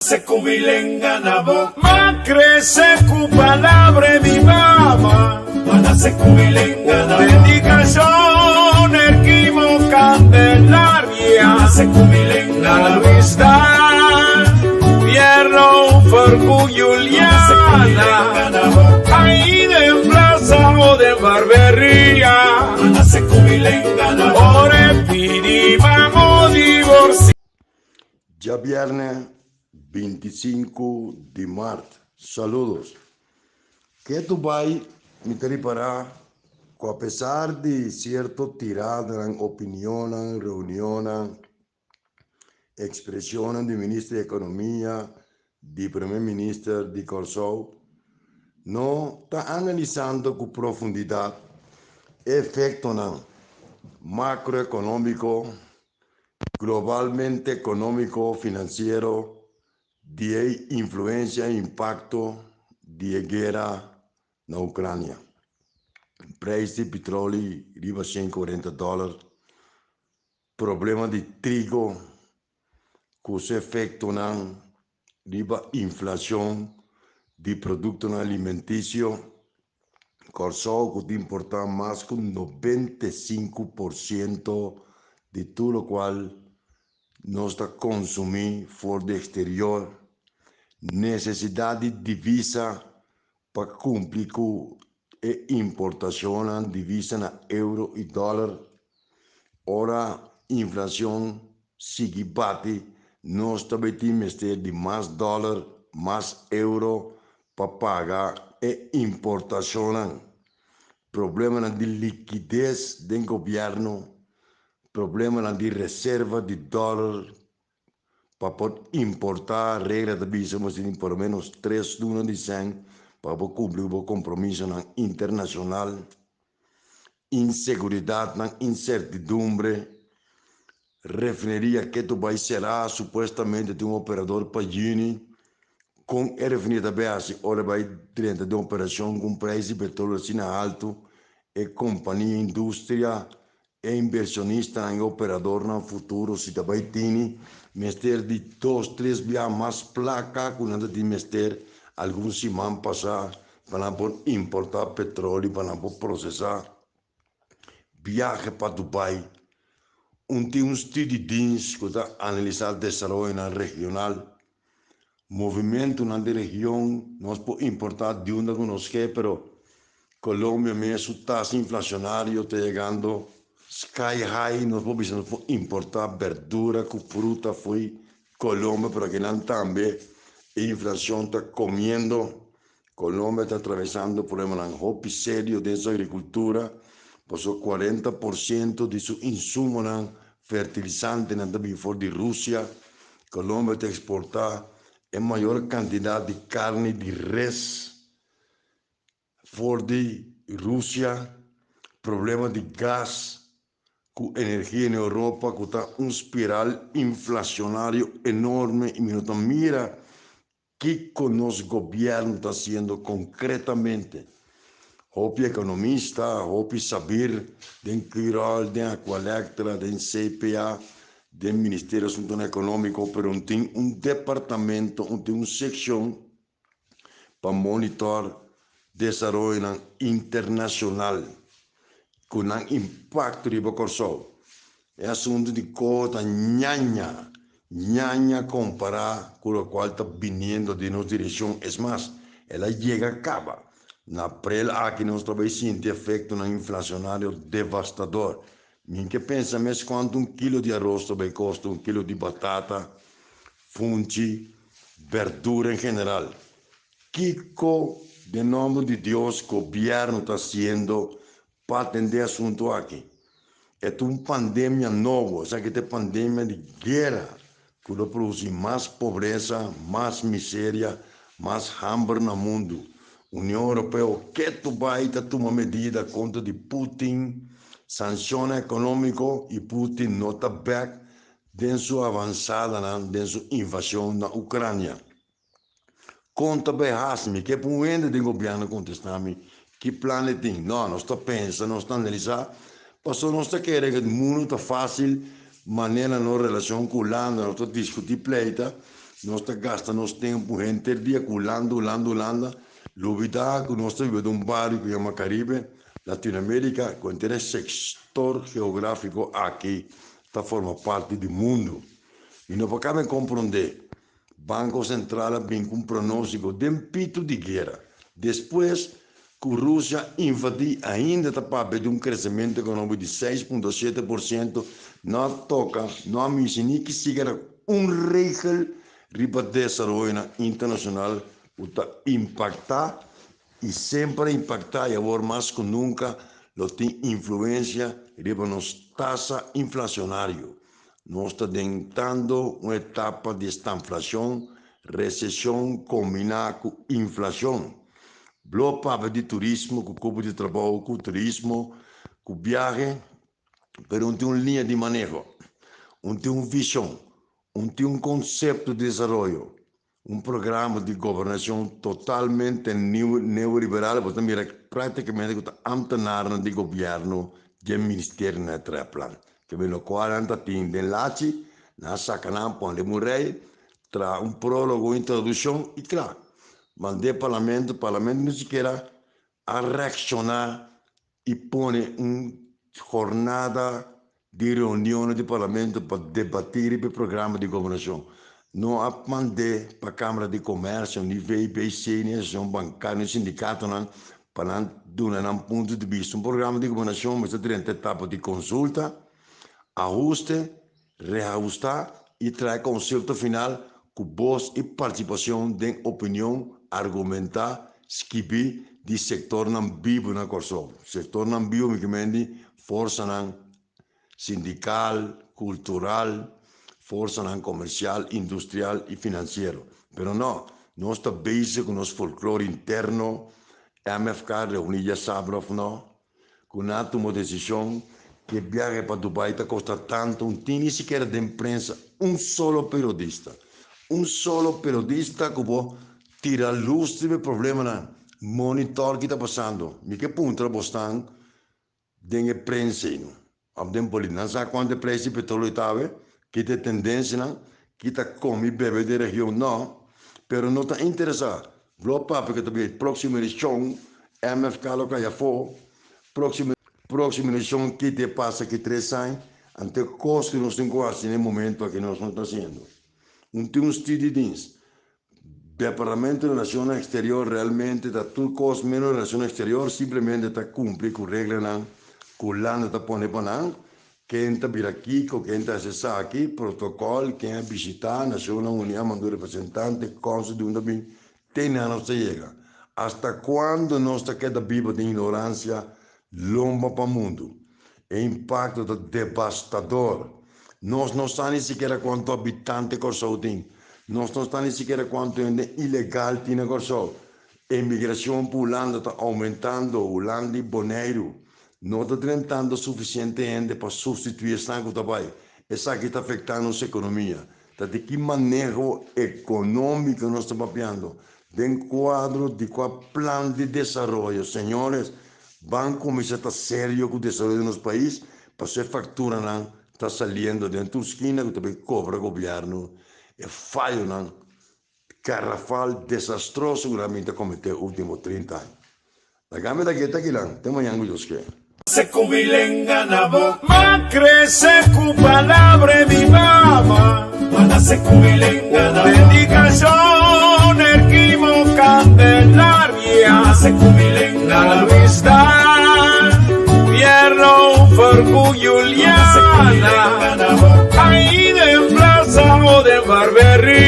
Se ku mi lenga na bo. M'a krese ku palabra e mi mama. M'a nase ku mi lenga na bo. Dedikashon Erquimo Candelaria. M'a nase ku mi lenga na bo. Luis Dan Fierro Fergu Juliana. Ahí den plaza o den barberia. M'a nase ku mi lenga na bo. Ora e pidi mamo divorcia. Djabièrnè 25 di mart. Saludos. Ketu bai mi ta ripará ku apesar di sierto tiradanan, opinionnan, reunionnan, ekspreshonnan di Minister di Ekonomia, di Prome Minister di Kòrsou, no ta analisando ku profundidat e efektonan makroekonómiko Globalmente ekonómiko, finansiero di e influensia i impakto di e guera na Ukrania. Preis di pitroli riba 140 dòler, problema di trigo ku su efektonan riba inflashon di produktonan alimentisio, Kòrsou ku ta importá mas ku 95% di tur lokual nos ta konsumí for di eksterior, nesesidat di divisa pa kumpli ku e importashonnan divisa na euro i dòler, ora inflashon sigui bati nos ta bai tin mester di mas dòler, mas euro pa paga e importashonnan, problemanan di likides den gobièrnu, problemanan di reserva di dòler pa por importá, regla ta bisa mester tin por lo menos tres luna di sèn pa bo kumpli ku bo kompromisonan internashonal, inseguridatnan, insertidumbre, refineria ke tu bai será, supuestamente tin un operador pa yüni, kon e refineria ta bai hasi ora e bai drenta den operashon ku un preis di petroleo asina haltu, e kompania, industria, e inbershonistanan, e operadornan futuro si ta bai tini mester di dos, tres bia mas plaka ku nan ta tin mester algun siman pasá pa nan por importá petroleo, pa nan por prosesá. Biahe pa Dubai, un tin un studiedienst ku ta analisá desaroyonan regional, movimentunan di region, nos por importá di unda ku nos ke, pero Colombia mes su tasa inflacionario ta yegando sky high, nos por bisa nos por importá berdura ku fruta fo'i Colombia, pero akinan tambe e inflacion ta comiendo. Colombia ta atravesando problemanan hopi serio den su agricultura, pasobra 40% di su insumonan fertilisantenan ta bin for di Rusia. Colombia ta exporta e mayor cantidad di carni di res for di Rusia. Problema di gas cu energia na Europa cu ta un spiral inflacionario enorme y mi no ta mira Kiko nos gobièrnu ta hasiendo konkretamente? Hopi ekonomista, hopi sabir den Curoil, den Aqualectra, den CPA, den Ministerio di Asuntunan Ekonómiko, pero un tin un departamento, un tin un sekshon pa monitor desaroyonan internashonal ku nan impakto riba Kòrsou. E asuntu di koho ta ñaña, ñaña kompará ku lokual ta biniendo den nos direkshon. Es mas, el a yega kaba. Na aprel aki nos ta bai sinti efektonan inflashonarionan devastador. Mi ke pensa mes kuantu un kilo di aros ta bai kosta, un kilo di batata, funchi, berdura en general. Kiko den nòmber di Dios gobièrnu ta hasiendo pa atendé asuntu aki? E ta un pandemia nobo, esaki ta e pandemia di guera ku lo produsí mas pobresa, mas miseria, mas hamber na mundu. Union Europeo ketu bai ta tuma medida kontra di Putin, sanshonnan ekonómiko i Putin no ta bèk den su avansadanan den su invashon na Ukrania. Kon ta bai hasi? Mi ke pa un hende den gobièrnu kontestá mi ki plan e tin. No, nos ta pensa, nos ta analisá, pasobra nos ta kere ku mundu ta fásil manera nos relashon ku Hulanda, nos ta diskutí pleita. Nos ta gasta nos tempu henter dia ku Hulanda, Hulanda, Hulanda, lubidá ku nos ta biba den un bario ku yama Karibe, Latinoamérika, ku henter e sektor geográfiko aki ta forma parti di mundu. Mi no por kaba komprondé. Banko Sentral a bin ku un pronóstiko den pitu di guera. Despues ku Rusia invadí ainda ta papia di un kresementu ekonómiko di 6,7%, no a toka, no a mishi ni kisikiera un regel riba desaroyonan internashonal ku ta impaktá i semper a impaktá i awor mas ku nunka lo tin influensia riba nos tasa inflashonario. Nos ta dentando un etapa di stanflashon, reseshon kombiná ku inflashon. Blo papia di turismo ku kupo di trabou, ku turismo, ku biahe, pero un tin un liña di maneho, un tin un vishon, un tin un konsepto di desaroyo. Un programa di gobernashon totalmente neoliberal, bo ta mira práktikamente ku ta ámtenarnan di gobièrnu dje ministerionan e traha plan. Ke men lokual nan ta tin den lachi, nan a saka nan pone un rei, traha un prólogo, un introdushon i kla. Mand'é parlamento, parlamento ni sikiera a reakshoná i pone un jornada di reunionnan di parlamento pa debatí riba e programa di gobernashon. No a mand'é pa Kámara di Komèrsio, ni VBC, ni Asosiashon Bankario, ni sindikatonan pa nan duna nan punto di bista. Un programa di gobernashon mester drenta etapa di konsulta, ahuste, reahustá i trae konsepto final ku bos i partisipashon den opinion argumentá skibí di sektornan bibu na Kòrsou. Sektornan bibu mi ke men di forsanan sindikal, kultural, forsanan komersial, industrial i finansiero. Pero no, nos ta bezig ku nos folklor interno, MFK reuní djasabra òf no, Ku nan a tuma desishon ku e biahe pa Dubai ta kosta tantu, un tin ni sikiera den prensa un solo periodista, un solo periodista ku por tira lus riba e problemanan, monitor ki ta pasando. Mi ke puntra bosnan den e prensa ei no, òf den polítika, nan sa kuantu e preis di petroleo ta awe, ki ta e tendensianan, ki ta kome i bebe den e region? No, pero no ta interesá. Blo papia ku ta bin próksimo elekshon, MFK lo kai afó, próksimo próksimo elekshon ki te pasa ki 3 aña, anto e kos ku nos tin ku hasi na e momento aki nos no ta hasiendo. Un tin un studiedienst, Departamento di Relashonnan Eksterior realmente ta tur kos menos relashon eksterior, simplemente ta kumpli ku reglanan ku Hulanda ta pone pa nan, ken ta bira kiko, ken ta hasi esaki, protokòl, ken a bishitá, Nashonnan Uní a manda un representante, kònsul di unda bin, te nan nos ta yega. Asta kuando nos ta keda biba den ignoransia lomba pa mundu? E impakto ta devastador. Nos no sa ni sikiera kuantu habitante Kòrsou tin. Nos no sa ni sikiera kuantu hende ilegal tin na Kòrsou. Emigrashon pa Hulanda ta oumentando, Hulanda i Boneiru. No ta drentando sufisiente hende pa sustituí esnan ku ta bai. Esaki ta afektá nos ekonomia. Ta di ki maneho ekonómiko nos ta papiando? Den kuadro di kua plan di desaroyo? Señores, ban kuminsá ta serio ku desaroyo di nos pais, pasobra e fakturanan ta saliendo den tur skina ku ta bai kobra gobièrnu e fayonan Karnaval desastroso ku nan bin ta kometé último 30 aña. Laga mi ta keta kilan, te mañan ku Dios ke. Se ku mi lenga na bo. M'a krese ku palabra di mi mama. M'a nase ku mi lenga na bo. Dedikashon Erquimo Candelaria. M'a nase ku mi lenga na bo. Luis Dan, Pierro Fercu Juliana. Ahí den plaza o den Barberria.